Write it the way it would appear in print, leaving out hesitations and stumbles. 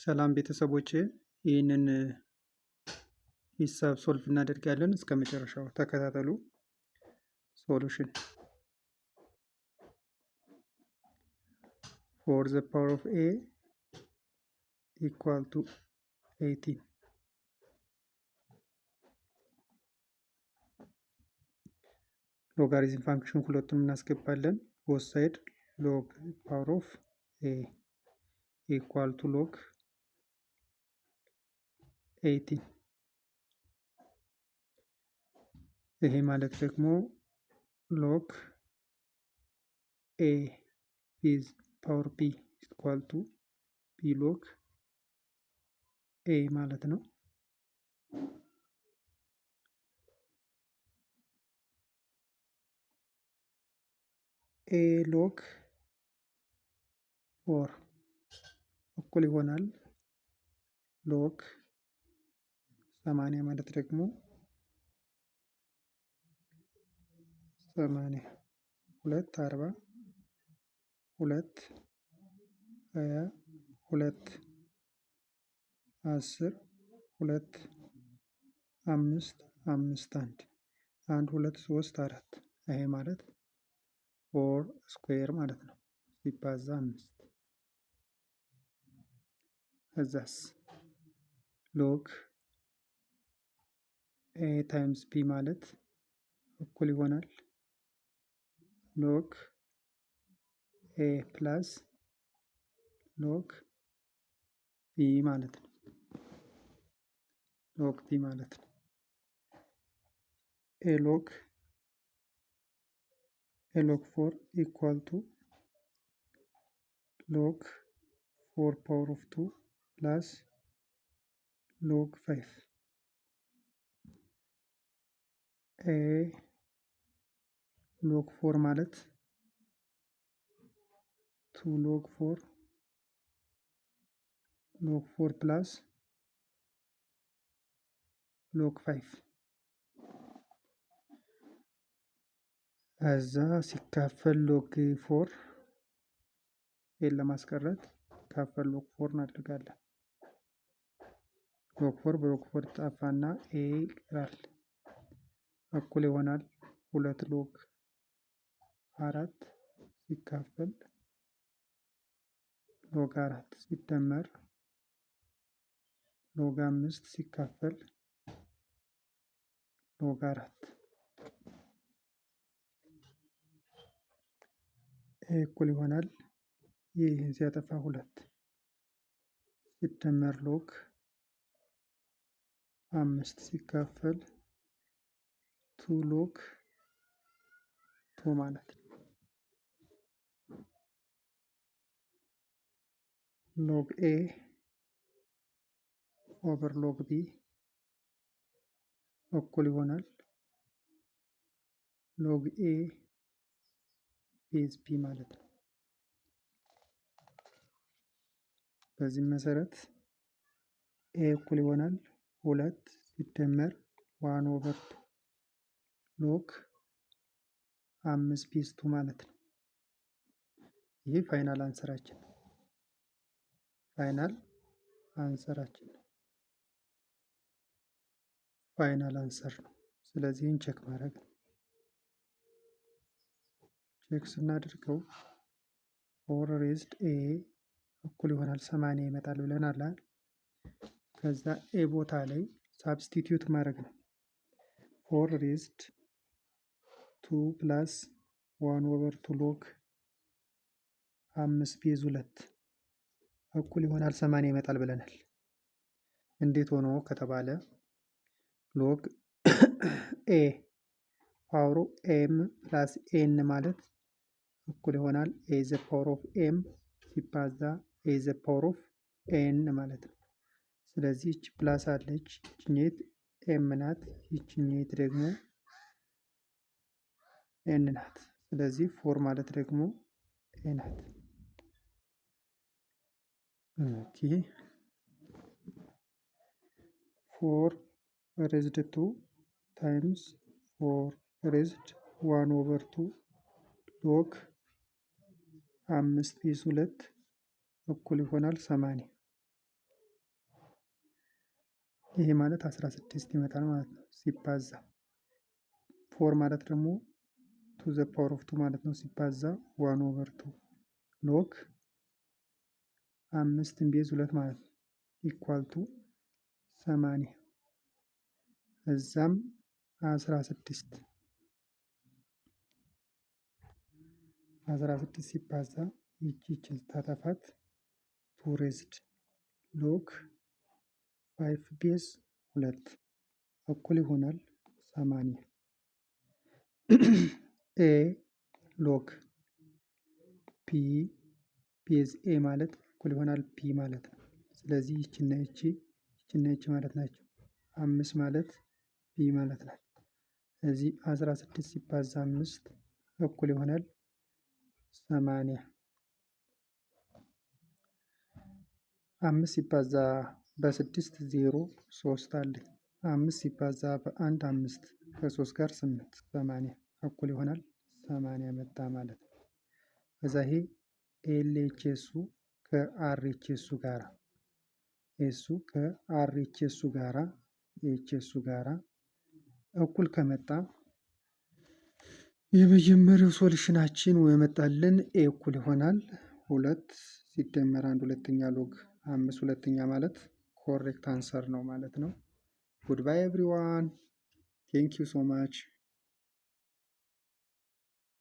ሰላም ቤተሰቦቼ፣ ይህንን ሂሳብ solve እናደርጋለን። እስከ መጨረሻው ተከታተሉ። Solution: four the power of a equal to 18. Logarithm function ሁለቱም እናስገባለን። Both side log power of a equal to log 18። ይሄ ማለት ደግሞ log a base power b equal to b log a ማለት ነው። A log four እኩል ይሆናል log 80 ማለት ደግሞ 80 ሁለት 42 22 10 2 5 5 1 1 2 3 4። ይሄ ማለት four square ማለት ነው ሲባዛ አምስት። ከዛስ log a times b ማለት እኩል ይሆናል log a plus log b ማለት ነው። Log b ማለት ነው። A log four equal to log four power of two plus log five። A log four ማለት two log four, log four plus log five። ከዛ ሲካፈል log four፣ ይሄን ለማስቀረት ካፈል log four እናደርጋለን። Log four በ log four ጠፋና a ይቀራል። እኩል ይሆናል ሁለት log አራት ሲካፈል log አራት ሲደመር log አምስት ሲካፈል log አራት። A እኩል ይሆናል ይህን ሲያጠፋ ሁለት ሲደመር log አምስት ሲካፈል two log two ማለት ነው። Log a over log b እኩል ይሆናል log a base b ማለት ነው። በዚህም መሰረት a እኩል ይሆናል ሁለት ሲደመር one over two log አምስት base two ማለት ነው። ይህ final answer ኣችን ነው። Final answer ኣችን ነው። Final answer ነው። ስለዚህ ይህን check ማድረግ ነው። Check ስናደርገው four raised a እኩል ይሆናል 80 ይመጣል ብለናል። ከዛ a ቦታ ላይ substitute ማድረግ ነው። Four raised two plus one over two log አምስት base ሁለት እኩል ይሆናል 80 ይመጣል ብለናል። እንዴት ሆኖ ከተባለ log a power ኡ m plus n ማለት እኩል ይሆናል a the power of m ሲባዛ a the power of n ማለት ነው። ስለዚህ ይች plus አለች፣ ይችኛይት m ናት፣ ይችኛይት ደግሞ n ናት። ስለዚህ four ማለት ደግሞ a ናት። Okay, four raised two times four raised one over two log አምስት base ሁለት እኩል ይሆናል 80። ይሄ ማለት 16 ይመጣል ማለት ነው። ሲባዛ four ማለት ደግሞ two the power of two ማለት ነው። ሲባዛ one over two log አምስትን base ሁለት ማለት ነው። Equal to 80፣ እዛም 16፣ 16 ሲባዛ ይቺ ይችን ስታጠፋት two raised log five base ሁለት እኩል ይሆናል 80። A log B base A ማለት እኩል ይሆናል B ማለት ነው። ስለዚህ ይችና ይቺ፣ ይችና ይቺ ማለት ናቸው። አምስት ማለት B ማለት ናት። ስለዚህ 16 ሲባዛ አምስት እኩል ይሆናል 80። አምስት ሲባዛ በስድስት ዜሮ ሶስት አለኝ። አምስት ሲባዛ በአንድ አምስት፣ ከሶስት ጋር ስምንት፣ 80 እኩል ይሆናል 80 መጣ ማለት ነው። ከዛ ይሄ ኤልኤችኤሱ ከአርኤችኤሱ ጋራ፣ ኤሱ ከአርኤችኤሱ ጋራ ኤችኤሱ ጋራ እኩል ከመጣ የመጀመሪያው solution ኣችን የመጣልን A እኩል ይሆናል ሁለት ሲደመር አንድ ሁለተኛ log አምስት ሁለተኛ ማለት correct answer ነው ማለት ነው። Goodbye everyone, thank you so much.